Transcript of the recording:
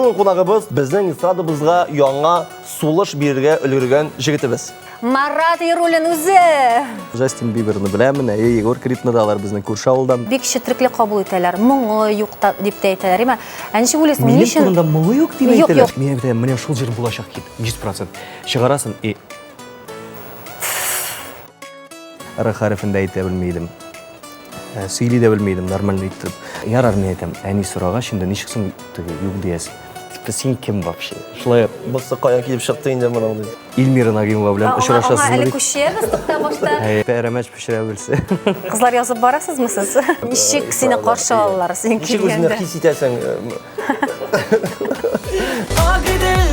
Бүгенге кунагыбыз безнең эстрадабызга яңа сулыш бирергә өлгергән җегетебез. Марат Яруллин үзе! Джастин Биберны беләмен, әйе, Егор Кридны да, алар безнең күрше авылдан. Бик четрекле кабул итәләр, моңы юк та дип тә әйтәләр, әйме? Ә ничек уйлыйсың, ни Минем өчен? турында моңы юк дип Юк, әйтәләр. юк. Мин әйтәм, менә шул җыр булачак хит, 100%. Чыгарасың и Р хәрефен дә әйтә белми идем. Э, сөйли дә белми идем нормально иттереп. Ярар, мин әйтәм, әни сорагач инде ничек соң теге юк диясең. Типа син кем вообще? Шулай Бусы каян килеп чыкты инде моның дип. Илмира Нагимова белән Аңа очрашасызмы әле дип. күчәбез, тукта башта. Әй, Пәрәмәч пешерә белсә. Кызлар язып барасызмы сез? Ничек сине каршы алалар син Ничек үзеңне килгәндә? хис итәсең? Агыйдел.